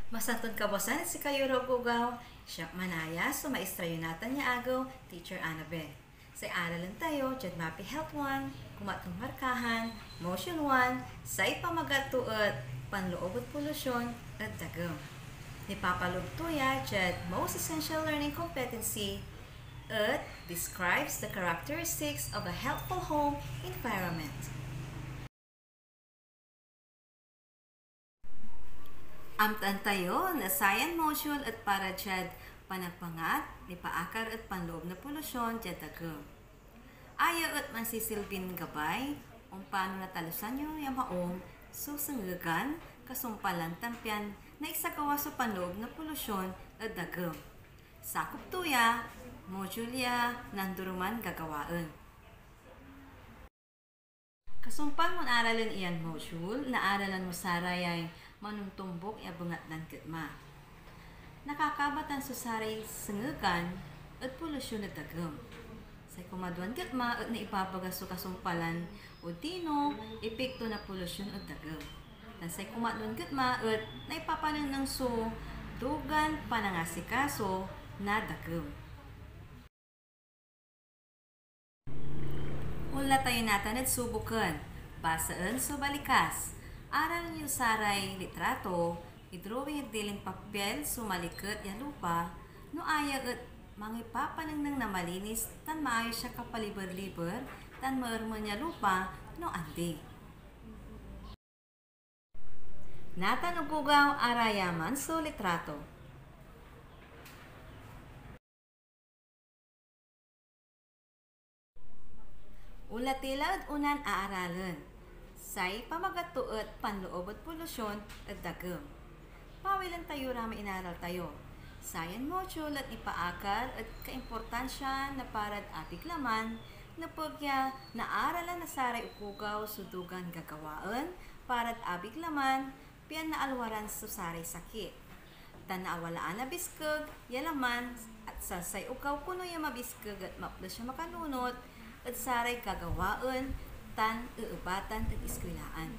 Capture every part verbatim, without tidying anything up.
Masanton kabuasan ed sikayo ra, ogogaw. Siak manaya so maestra yo natan ya agew, Teacher Annabel. Say aralen tayo diad MAPEH Health One, kumatlon markahan, Module one, say pamagat to et panloob ed polusyon ed dagem. Nipapaloob to ya diad Most Essential Learning Competency et describes the characteristics of a healthful home environment. Amtaan tayo na sayan module et para diad panagbangat nipaakar ed panloob na polusyon diad dagem. Aya et mansisilbin gabay ompano natalusan yo ya maong so sengegan, kasumpalan tan pian naisagawa so panloob na polusyon ed dagem. Sakop to ya module ya nandoroman gagawaen. Kasumpal mon aralen iyan module, naaralan mo sarayay manontombok ya bengatlan getma. Nakakabatan so saray sengegan ed polusyon ed dagem. Say kumaduan getma et naibabaga so kasumpalan odino epekto na polusyon ed dagem. Tan say kumaduan getma et naipapanengneng so dugan panangasikaso na dagem. Onla tayo natan ed suboken. Basaen so balikas. Aralen yo saray litrato, idrawing ed dilin papel so maliket ya lupa, no aya et mangipapanengneng na malinis tan maayos ya kapaliber-liber tan maermen ya lupa no andi. Natan ogogaw, arayaman so litrato. Onla tila ed onan aaralen. Say pamagat to et panloob ed polusyon ed dagem. Pawilen tayo ra may inaral tayo. Sayan module et nipaakar ed kaimportansian na parad abig laman, nepeg ya naaralan na saray ogogaw so dugan gagawaen parad abig laman, pian naalwaran so saray sakit, tan naawalaan a biskeg ya laman, at sansay ogaw kono ya mabiskeg et maples ya makanunot ed saray gagawaen tan eebatan ed iskwilaan.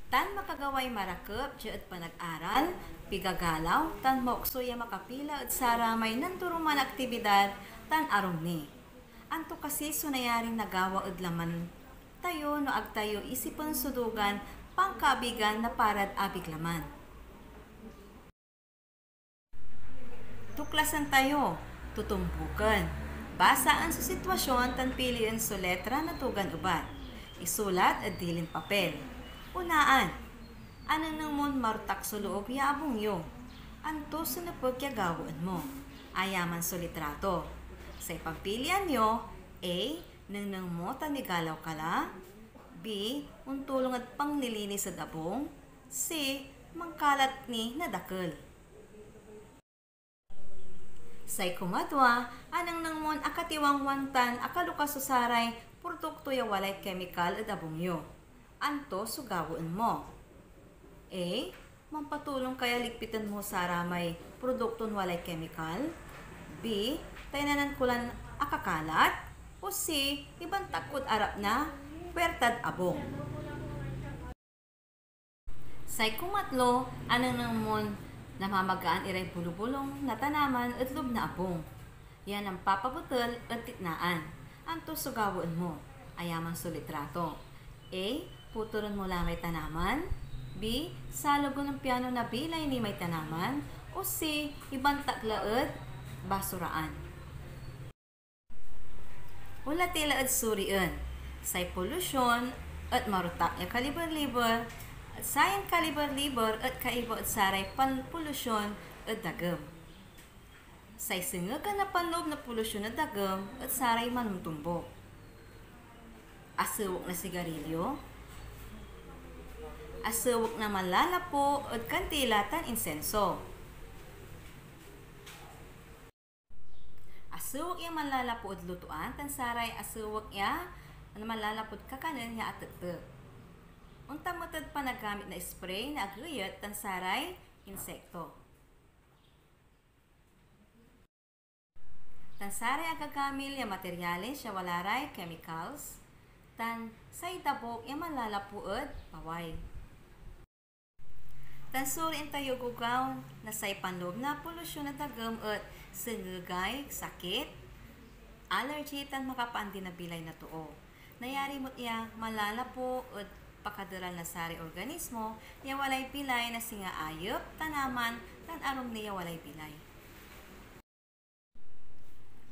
Tan makagaway marakep dia ed panag-aral, pigagalaw, tan maokso ya makapila ed saramay nandoroman a aktibidad tan arum ni. Anto kasi so nayarin nagawa ed laman tayo no ag tayo isipen so dugan pankaabigan na parad abig laman? Tuklasan tayo, totombuken, basaen so sitwasyon tan pilien so letra na dugan ebat. Isulat ed dilin papel. Unaan, anengneng mon marotak so loob ya abung yo. Anto so nepeg ya gawaen mo? Ayaman so litrato. Say pampilian yo, A, nengneng mo tan migalaw ka la. B, ontulong ed panlilinis ed abung. C, mangkalat ni na dakel. Say kumadwa, anengneng mon akatiwangwang tan akalukas so saray produkto ya walay kemikal ed abung yo. Anto so gawaen mo? A, mampatulong ka ya ligpiten mo saramay produkton walay kemikal. B, taynanan ko lan akakalat. O C, ibantak kod arap na puertad abung. Say kumatlo, anengneng mon namamagaan iray bulobulong na tanaman ed loob na abung ya nampapabetel ed titnaan. Anto so gawaen mo? Ayaman so litrato. A, puturen mo la may tanaman. B, salogen piano nabilay ni may tanaman. O C, ibantak la ed basuraan. Onla tila ed surien. Say polusyon et marotak ya kaliber-liber, et sayan kaliber-liber et kaiba ed saray panpolusyon ed dagem. Say sengegan na panloob na polusyon ed dagem et saray manontombok. Asewek na sigarilyo, asewek na manlalapu ed kandila tan insenso. Asewek ya manlalapu ed lutoan tan saray asewek ya manlalapud kakanen ya atektek. Ontan met ed panagamit na spray na ageyet tan saray insekto. Tan saray agagamil ya materyales ya wala ray chemicals, tan say dabuk ya manlalapu ed paway. Sansuri tayo, ogogaw, na say panloob na polusyon ed dagem et sengegay sakit, allergy, tan makapaandi na bilay na too. Nayari met ya malalapo ed pakaderal na saray organismo ya walay bilay na singa ayep, tanaman, tan arum ni ya walay bilay.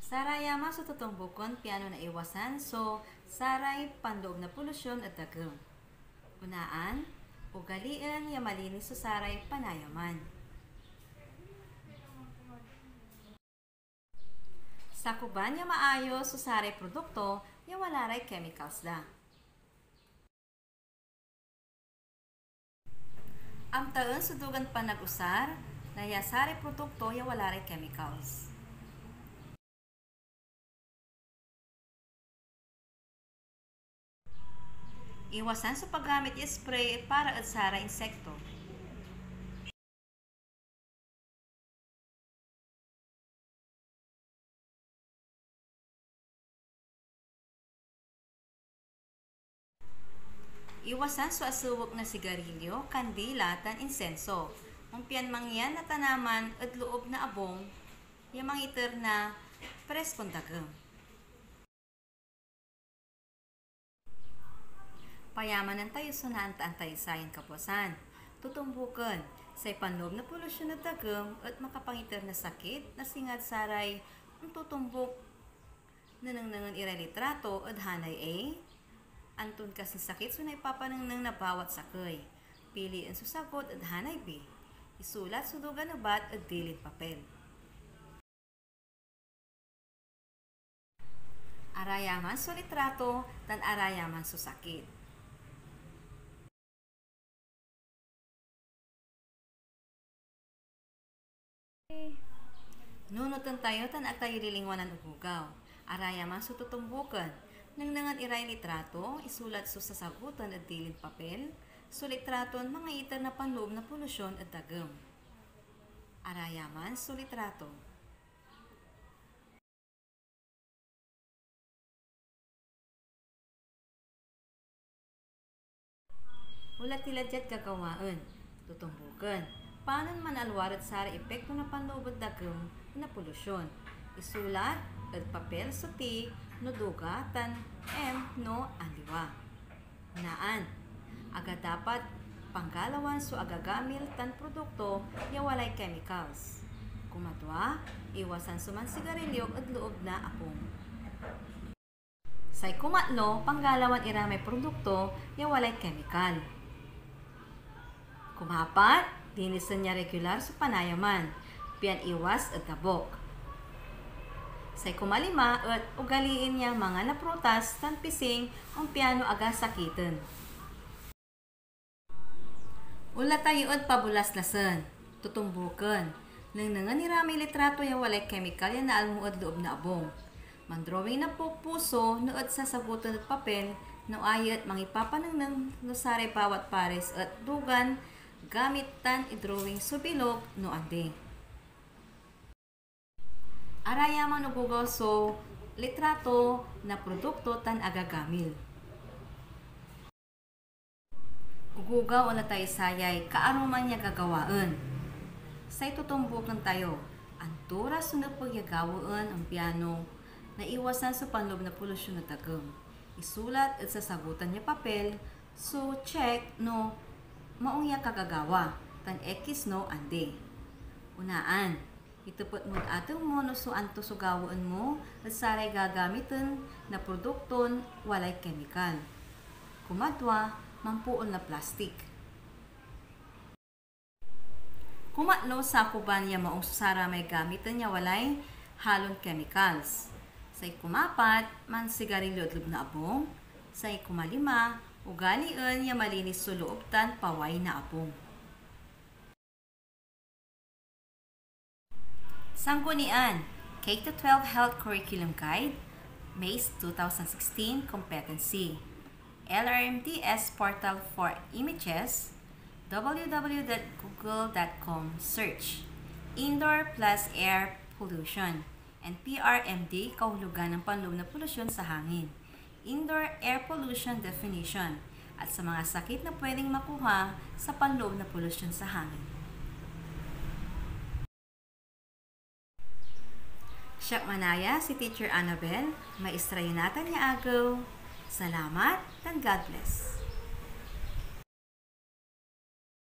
Sarayaman so totombuken piano naiwasan so saray panloob na polusyon ed dagem. Unaan, ugalien ya malinis so saray panayaman. Sakuban ya maayos so saray produkto ya wala ray chemicals da. Amtaen so dugan panagusar na ya saray produkto ya wala ray chemicals. Iwasan so paggamit ya spray para ed saray insekto. Iwasan so asewek na sigarilyo, kandila, tan insenso. Ompian mangyan na tanaman ed loob na abung ya mangiter na preskon dagem. Payamanen tayo so naantaan tayo sayan kabwasan. Totombuken, say panloob na polusyon ed dagem et makapangiter na sakit na singad saray ontotombuk. Nenengnengen iray litrato ed hanay A. Anton kasin sakit so naipapanengneng na bawat sakey? Pilien so sagot ed hanay B. Isulat so dugan ebat ed dilin papel. Arayaman so litrato tan arayaman so sakit. Nunoten tayo tan ag tayo lilingwanan, ogogaw. Arayaman so totombuken. Nengnengen iray litrato, isulat so sasagutan ed dilin papel. So litraton mangaiter na panloob na polusyon ed dagem. Arayaman so litrato. Onla ti la diad gagawaen. Totombuken. Panon manalwar ed saray epekto na panloob ed dagem na polusyon? Isulat ed papel so T no duga tan M no aliwa. Naan, aga dapat panggalawan so agagamil tan produkto ya walay chemicals. Kumadwa, iwasan so mansigarilyo ed loob na abung. Say kumatlo, panggalawan ira may produkto ya walay kemikal. Kumapat, linisen ya regular so panayaman, pian iwas ed dabok. Say kumalima et ugaliin ya mangan na prutas tan pising ompiano aga sakiten. Onla tayo ed pabolaslasen, totombuken. Nengnengen ira may litrato ya walay kemikal ya naalmo ed loob na abung. Mandrawing na pu-, puso no et sasagutan ed papel no aya et mangipapanengneng no saray bawat pares et dugan, gamit tan idrawing so bilog no andi. Arayaman ogogaw so litrato na produkto tan agagamil. Ogogaw, onla tayo sayay kaaruman ya gagawaen. Say totombuken tayo, anto ra so nepeg ya gawaen ompiano naiwasan so panloob na polusyon na dagem. Isulat ed sasagutan ya papel so check no maong ya kagagawa tan X no andi. Unaan, itepet mod ateng mo no so anto so gawaen mo ed saray gagamiten na produkton walay kemikal. Kumadwa, mampool na plastik. Kumatlo, sakuban ya maong so saramay gamiten ya walay halon chemicals. Say kumapat, mansigarilyo ed loob na abung. Say kumalima, ugalien ya malinis so loob tan paway na abung. Sanggunian, K to twelve Health Curriculum Guide, May two thousand sixteen, Competency. L R M D S portal for images, W W W dot google dot com, search, indoor plus air pollution, and P R M D, kahulugan ng panloob na polusyon sa hangin. Indoor air pollution definition, at sa mga sakit na pwedeng makuha sa panloob na polusyon sa hangin. Siak manaya si Teacher Annabel, maestra yo natan ya agew. Salamat, and God bless.